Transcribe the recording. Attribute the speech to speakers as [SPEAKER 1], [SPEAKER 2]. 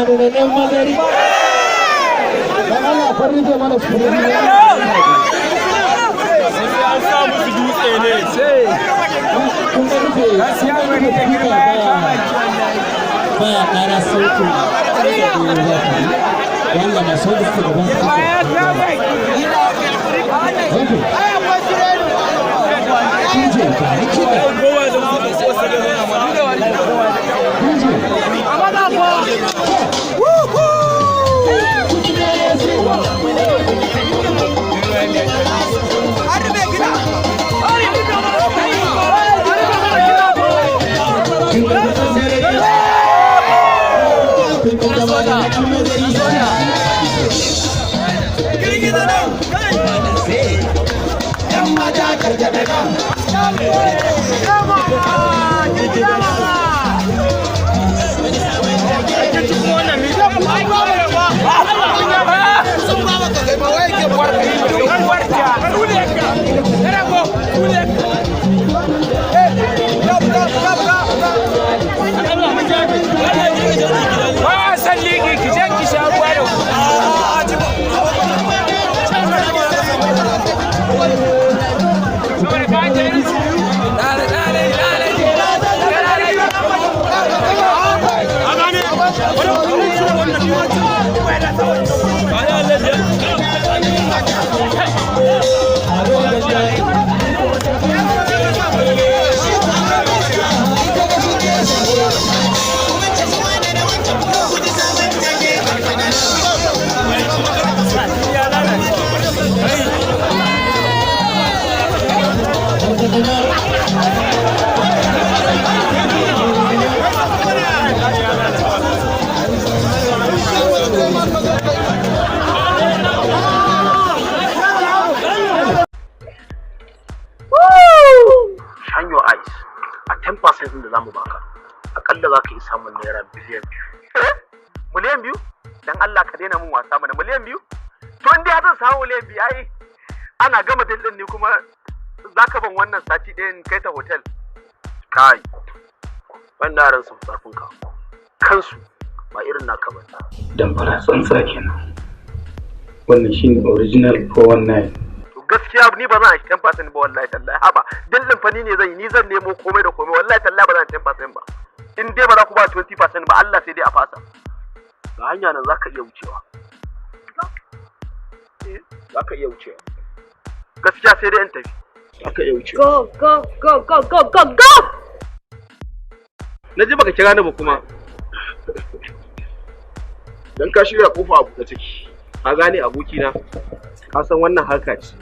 [SPEAKER 1] Nura ɗan Mazari. Dan Allah kun rufe mana screen.
[SPEAKER 2] An sa musu dutse ne.
[SPEAKER 1] Kun ga rufe, kun ga rufe speaker baya ƙara sautin da ya fi. Wannan masu wanda suke gaban speaker. Okay. DJ, ga ni kiɗa.
[SPEAKER 2] Kowa da musu wasu da
[SPEAKER 1] DJ.
[SPEAKER 3] Yan mata, karkata kan.
[SPEAKER 2] Ba a san liki, ki je ki sha ruwa da saboda ka je irin su. Lale, lale, lale, lale.
[SPEAKER 4] Shine your eyes. A 10% din da zamu baka, akalla za ka iya samun naira biliyan 2.
[SPEAKER 5] Miliyan 2? Dan Allah ka daina mun wasa mana. Miliyan 2? To, in dai zan samu miliyan 2, ai ana gama deal din ne kuma zaka ban wannan sati ɗaya in kai ta hotel.
[SPEAKER 4] Kai, wannan yaran sun fi ƙarfin ka, kansu ba irin naka ba.
[SPEAKER 6] Damfara tsantsa kenan. Wannan shine original 419.
[SPEAKER 5] To, gaskiya ni ba zan aiki 10% ba, wallahi tallahi. Haba, deal din fa ni ne zan yi, ni zan nemo komai da komai. Wallahi tallahi ba zan 10% ba. In dai ba za ku ba 20% ba, Allah sai dai a fasa.
[SPEAKER 4] Ga hanya nan, za ka iya wucewa, za ka iya wucewa.
[SPEAKER 5] Gaskiya sai dai in tafi.
[SPEAKER 4] Za ka iya wucewa.
[SPEAKER 7] Go, go, go, go, go, go, go!
[SPEAKER 5] Na ji baka kira ni ba kuma.
[SPEAKER 4] Dan ka shirya, kofa a buɗe take.
[SPEAKER 5] Ka gane, abokina, ka san wannan harka ce.